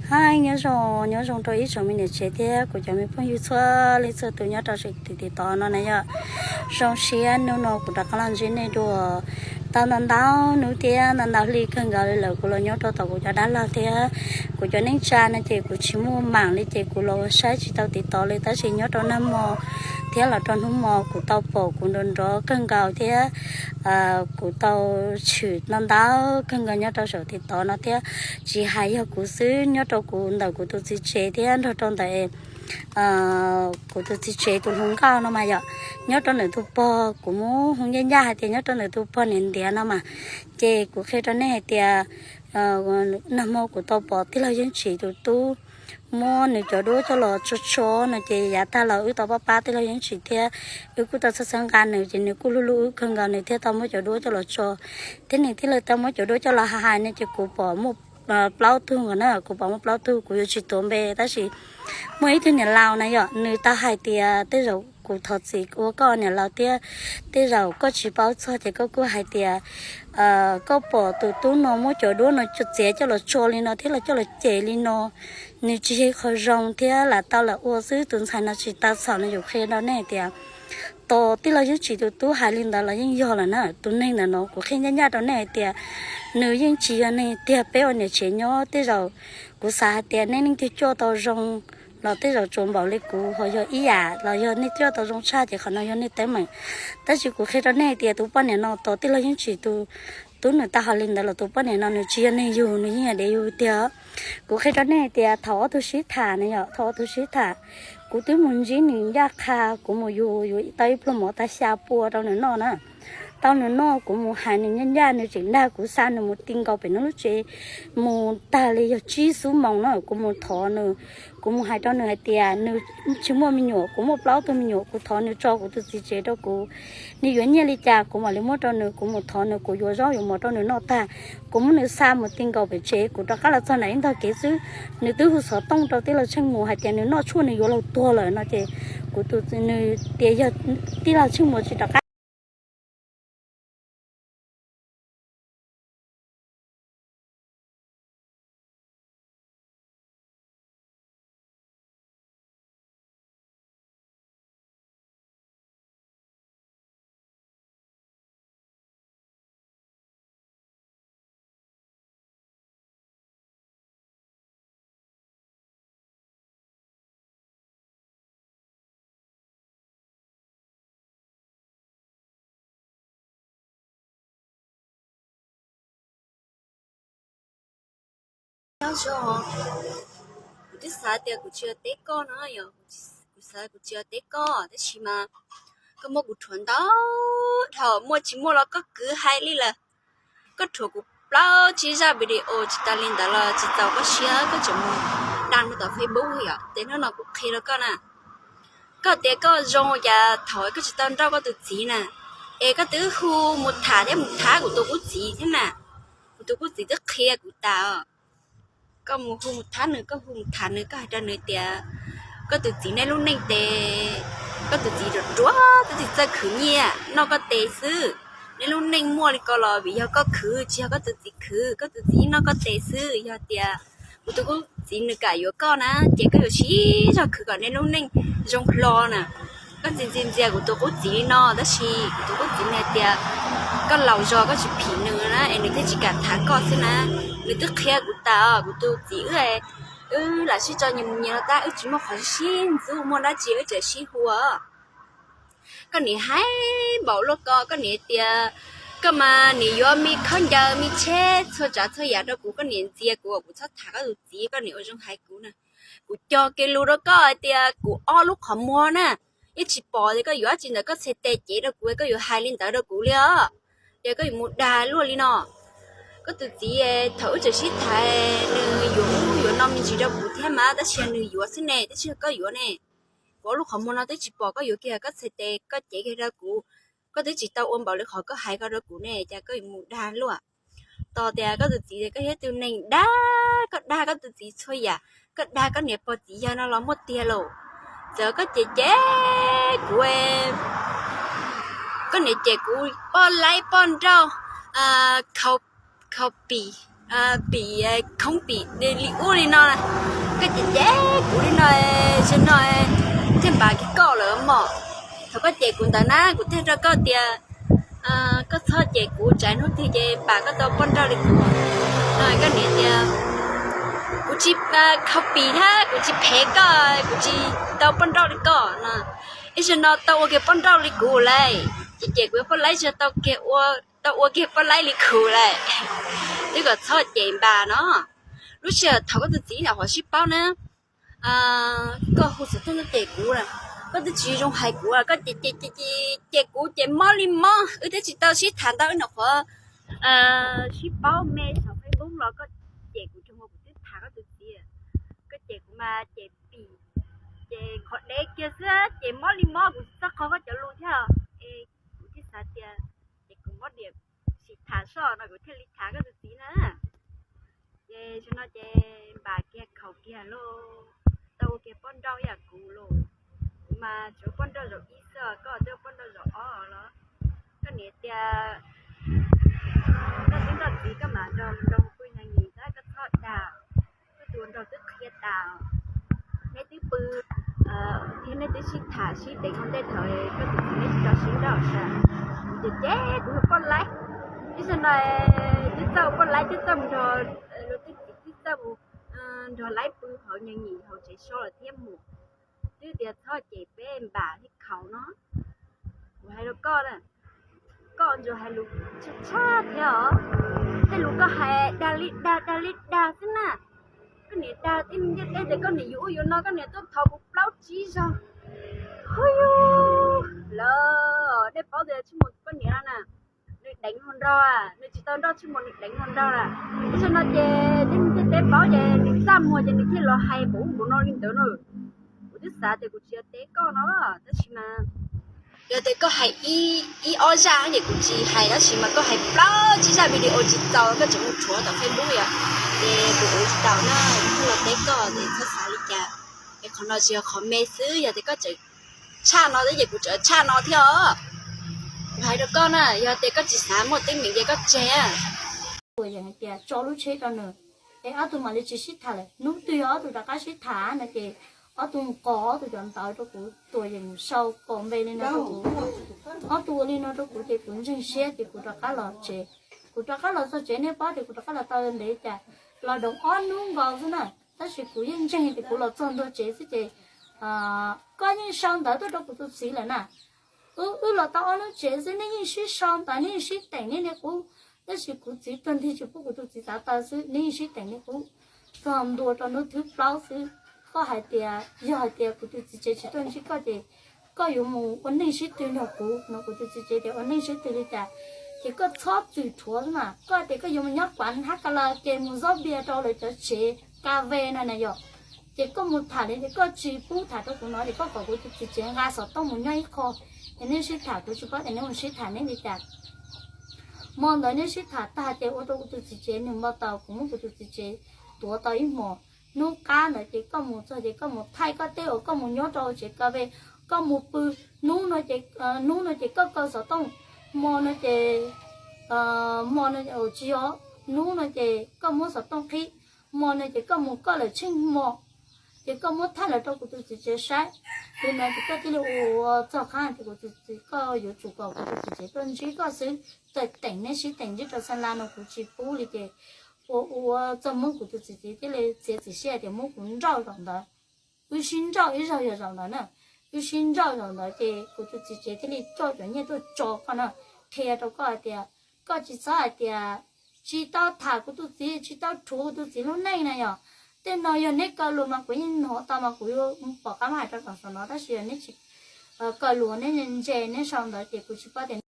Hi, nyob zoo, nyob zoo rau ib tsoom me niam tsev thiab kuv cov me phooj ywg txhua leej txhua tus nyob rau saum tiv tiv tod no na yom. Zoo siab hnub no kuv rov qab los ntsib nej dua. Tau ntau ntau hnub thiab ntau ntau hli kawg nkaus li lawm kuv los nyob rau tom kuv cov dab laug thiab kuv cov neej tsa no ces kuv tsis muaj mam li ces kuv los saib tsis tau tiv tod li, tab sis nyob rau nag hmo thiab los rau hnub hmo kuv tau pom kuv nrov nrov kawg nkaus thiab kuv tau tshwm ntau ntau kawg nkaus nyob rau saum tiv tod no thiab. Tsis hais yog kuv xwb, nyob rau kuv ntawm kuv tus txiv tsev thiab nrog rau ntawm kuv tus txiv tsev tus hluas nkauj no mas yom, nyob rau ntawm tus pog, kuv muab hu ncaj ncaj hais tias nyob rau ntawm tus pog niam ntiav no mas, ces kuv qhia rau nej hais tias nag hmo kuv tau pom tij laug Yeej Tsim tus tub muab nws cov duab coj los tso tso no ces yav tag los wb tau pab pab tij laug Yeej Tsim thiab wb kuj tau txhawb txhawb nqa nws ces nws kuj hlub hlub wb kawg nkaus, nws thiaj tau muab cov duab coj los tso. Thiab nws thiaj li tau muab cov duab coj los hais hais no ces kuv pom muaj plaub tug nkaus na, kuv pom muaj plaub tug, kuv yuav tsis tuav npe tab sis muaj ib tug niam laus na yom, nws tau hais tias tej zaum kuv thov txim ua koj niam laus thiab, tej zaum koj tsis paub txog ces koj kuj hais tias koj pom tus tub no muab cov duab no txiav coj los tso li no thiab los coj los cem li no, nws tsis yog qhov zoo thiab lam tau lam ua xwb, tus ntxhais no tsis tau txhaum no. Yuav qhia rau nej hais tias tos tij laug Yeej Tsim tus tub hais li ntawd los yeej yog lawm na. Tus neeg ntawm no kuv qhia ncaj ncaj rau nej hais tias nws yeej tsis yog neeg tiag, peb ua niam tsev nyob tej zaum kuv xav hais tias nej leej twg coj tau zoo los tej zaum tsuas npaum li kuv, ho yog ib yam los yog nej coj tau zoo tshaj ces qhov no yog nej teeb meem. Tab sis kuv qhia rau nej hais tias tus poj niam no tos tij laug Yeej Tsim tus tub nws tau hais li ntawd los tus poj niam no nws tsis yog neeg yug, nws yeej yog dev yug tiag. Kuv qhia rau nej hais tias thaum ob tug sib tham na yom, thaum ob tug sib tham, kuv twb mus ntsib nws ncaj qha, kuv mus yug yus tau ib pluag mov tag xya pua rau nws noj na. Tau nws noj kuv mus hais nws ncaj ncaj, nws tseem dag kuv xa nws mus ti nkaus pem nws lub tsev, mus tag li yog tsib xuab moos na, kuv mus thov nws, kuv mus hais rau nws hais tias nws tsis muaj me nyuam, kuv muaj plaub tug me nyuam, kuv thov nws tso kuv tus txiv tsev rau kuv, nws yuav nyiaj li cas kuv mam li muab rau nws, kuv mus thov nws, kuv yuav zaub yuav mov rau nws noj tag, kuv muab nws xa mus ti nkaus pem tsev, kuv rov qab los txog nram ib ntog kev xwb, nws twb hu xov tooj rau tij laug Tsheej Muas hais tias nws noj tshuaj nws yuav laus tuag lawm no ces kuv tus, nws tias yog tij laug Tsheej Muas tsis rov qab Nyob zoo, kuv twb xav tias kuv tsis yog teb koj no yom, kuv xav kuv tsis yog teb koj tab sis mas koj muab kuv rhuav ntau dhau, muaj tsis muaj los koj kwv hais li lawm. Koj rhuav kuv plaub tsib zaj video tsis tas li ntawd los tsis txaus koj siab koj tseem mus đăng rau tom Facebook yom. Ces hnub no kuv qhia rau koj na, koj tias koj zoo cas thaum koj tsis tau nrauj koj tus txiv na, es koj twb hu mus tham thiab mus thab kuv tus qub txiv thiab na. Kuv tus qub txiv twb qhia kuv tas os. Koj mus hu mus thab nws, koj hu mus tham nws, koj hais rau nws tias koj tus txiv nej lub neej tes, koj tus txiv ruam ruam twb tsis txawj khwv nyiaj noj koj tes xwb. Nej lub neej muaj li ko los vim yog koj khwv tsis yog koj tus txiv khwv, koj tus txiv noj koj tes xwb. Yog tias kuv tus qub txiv nws kam yuav koj na ces koj yuav sib zog khwv kom nej lub neej zoo hlo na. Koj txiv ntxias ntxias kuv tus qub txiv li no tab sis kuv tus qub txiv nws hais tias koj laus zog koj tsis phim nws na es nws thiaj tsis kam tham koj xwb na. Nws twb qhia kuv tas os, kuv tus txiv wb, wb lam sib tso nyias mus nyias los tab wb tsis muaj qhov sib ntxub, muaj dab tsi wb tseem sib hu. Koj niam hais npaum luaj ko, koj niam tias koj mas niam yuav me khaub ncaws me tsheb txhua tsav txhua yam rau kuv, koj niam ntxias kuv, kuv txhob tham koj tus txiv, koj niam ua zoo hais kuv na. Kuv cog kiag lus rau koj hais tias kuv ob lub qhov muag na, yeej tsis pom tias koj yuav dab tsi ntawm koj txhais tes cev rau kuv, koj yuav hais li ntawd rau kuv li os. Ces koj yuav mus dag luaj li no. Koj tus txiv thaum wb tseem sib tham nws yuav ub yuav no me ntsis rau kuv thiab mas tab sis nws yuav xwb ne, twb tsis yog koj yuav ne. Kuv ob lub qhov muag no twb tsis pom koj yuav kiag koj txhais tes koj cev kiag rau kuv, koj twb tsis tau ua npaum li qhov koj hais ko rau kuv ne, cas koj yuav mus dag luaj. Tos tias koj tus txiv, koj yog tus neeg dag, koj dag koj tus txiv txhua yam, koj dag koj niam pog txiv yawg no los muaj tiag lauj. Txawm koj cem cem kuv, koj niam cem kuv poj laib poj nrauj, khaus pis, pim khoob pim li ub li no, koj cem cem kuv li no, zaum no thiaj npam kiag koj lawm mog. Thaum koj cem kuv ntawd na kuv thiaj rau koj tias koj txhob cem kuv, tsam hnub twg ces npam koj tau poj nrauj li kuv. Koj niam tias kuv tsis khaus pim thiab kuv tsis phem koj, kuv tsis tau poj nrauj li koj no. Ib zaug no tau ua kiag poj nrauj li kuv lawm, ces cem kuv poj laib tsis tau kiag, tau ua kiag poj laib li kuv lawm. Twb kom txhob cem npam no. Lub sij hawm thaum koj tus txiv nyuam qhuav sib paub na, koj hu xov tooj tuaj cem kuv, koj twb tsis zoo hais kuv, koj cem cem cem cem kuv ces mob li mob, wb twb tsis tau sib tham ntau, wb nyuam qhuav sib paub me thaum Facebook los koj cem kuv tag nrho, kuv twb tham koj tus txiv. Koj cem kuv mas cem pim, ces qhov dev kiag xwb, ces mob li mob, kuv tsis txawj qhov koj cov lus thiab. Es kuv thiaj xav tias ces kuv mob diam, sim tham soj no kuv thiaj li tham koj tus txiv na. Ces zaum no ces npam kiag khaus kiag lauj, tau ua kiag poj nrauj ib yam kuv lauj. Kuv mas tsuas poj nrauj zaum ib xwb, koj twb poj nrauj zaum ob los. Koj niam tias koj twb nrauj txiv koj mam nrog nrog pw nyav nyias tab koj txhob dag. Koj tus ua nraug twb qhia tas, neb twb pw thiab neb twb sib tham sib teev ua ntej thaum koj tus txiv neb tsis tau sib nrauj sas. Ces ces kuv yog poj laib, ib zaug no twb txawj ua poj laib, twb txawj mus nrog luag twb txiv, twb txawj mus nrog laib pw hauv nyav nyias hauv tsev so lawm thiab mus. Twb tias txhob cem peb npam thiab khaus no. Kuv hais rau koj na, koj ntsuas hais lus tshaj tshaj thiab os. Tej lus koj hais dag li dag dag li dag xwb na. Koj niam dag tib neeg ntiaj teb tias koj niam yuav ub yuav no, koj niam tuaj thov kuv plaub tsib zaug. Hu yug, lawv nej paub tias Tsheej Muas poj niam no na, nws deev hluas nraug, nws tsis tau nrauj Tsheej Muas nws deev hluas nraug lawm. Ib zaug no ces tib neeg ntiaj teb paub ces nws txaj muag ces nws thiaj los hais npaum ub npaum no li ntawd na. Kuv twb xav tias kuv tsis yog teb koj no, tab sis mas yog tias koj hais ib ob zaj ces kuv tsis hais, tab sis mas koj hais plaub tsib zaj video tsis txaus koj tseem mus rhuav tom Facebook yom, ces kuv ua tsis tau na, kuv thiaj los teb koj ces txhob xav li cas. Es qhov no tsis yog qhov me xwb, yog tias koj tseem tshaj no thiab ces kuv tseem tshaj no thiab os. Kuv hais rau koj na, yog tias koj tsis xav muaj teeb meem ces koj tseg. Ua yeem hais tias tso lub tsheb rau nws, es ob tug mam li tsis sib tham lawm. Hnub twg yog ob tug rov qab sib tham no ces ob tug mus qos ob tug cov ntawv rau kuv, tua yeem sau kom npe li no rau kuv, ob tug ua li no rau kuv ces kuv ntseeg siab ces kuv rov qab los tsev. Kuv rov qab los txog tsev nej paub tias kuv rov qab los tau ntev cas, los doos ob hnub nkaus xwb na. Tab sis kuv yeej ntseeg tias kuv los txog ntua tsev xwb ces koj yeej sau ntawv tuaj rau kuv tus txiv lawm na. Wb, wb los tau ob hnub tsev xwb nej yeej sib sau ntawv, nej yeej sib teem nej niam qub, tab sis kuv txiv tuag nthi tsis pub kuv tus txiv xav taw xwb, nej yeej sib teem nej qub txog ntua rau hnub thib plaub xwb. Koj hais tias yog hais tias kuv tus txiv tsev tsis tuaj ntsib koj ces koj yuav mus ua neej sib tw nrog kuv no. Kuv tus txiv tsev tias ua neej sib tw li cas, ces koj txhob txwm rhuav xwb mas. Koj tias koj yuav mus nyob kuav hab ka la ke mus zaub npias rau lawv cov tsev ka ve no na yom, ces koj mus tham li ces koj tsis pub tham rau kuv no ces koj kom kuv tus txiv tsev nqa xov tooj mus nyob ib qho, es nej sib tham, kuv tsis paub tias nej mus sib tham neb li cas. Hmo ntawd neb sib tham tag ces ua rau kuv tus txiv tsev nws npau taws, kuv muab kuv tus txiv tsev tuav tau ib hmos. Hnub qab ntawd ces koj mus txog ces koj mus thaij koj tej uas koj mus nyob rau tsev ka ve, koj mus pw. Hnub no ces, hnub no ces koj kaw xov tooj, hmo no ces, hmo no tsis yog, hnub no ces koj muab xov tooj qhib, hmo no ces koj mus koj lawm tsheej hmo, ces koj muab thaij los rau kuv tus txiv tsev saib. Li no ces koj thiaj li ua txog qab ces kuv tus txiv, koj yuav tsum kom kuv tus txiv tsev tuaj ntsib koj xwb. Txawm teem neb sib teem ntsib rau xa la no kuv tsis pub li ces ua ua txog hnub kuv tus txiv tsev thiaj li txiav txim siab tias muab kuv nrauj zaum ntawd. Wb sib nrauj ib zaug yog zaum ntawd na, wb sib nrauj zaum ntawd ces kuv tus txiv tsev thiaj li coj cov nyiaj tuaj tso koj na. Qhia rau koj hais tias koj tsis txhob hais tias tsis tau tham kuv tus txiv, tsis tau rhuav kuv tus txiv lub neej na yom. Tej no yog neb kaw luag mas kuv yeej hnov tau mas kuv yuav pom qab hais rau tom saum no, tab sis yog neb tsis kaw luag, neb ntse neb sau ntawd ces kuv tsis paub tias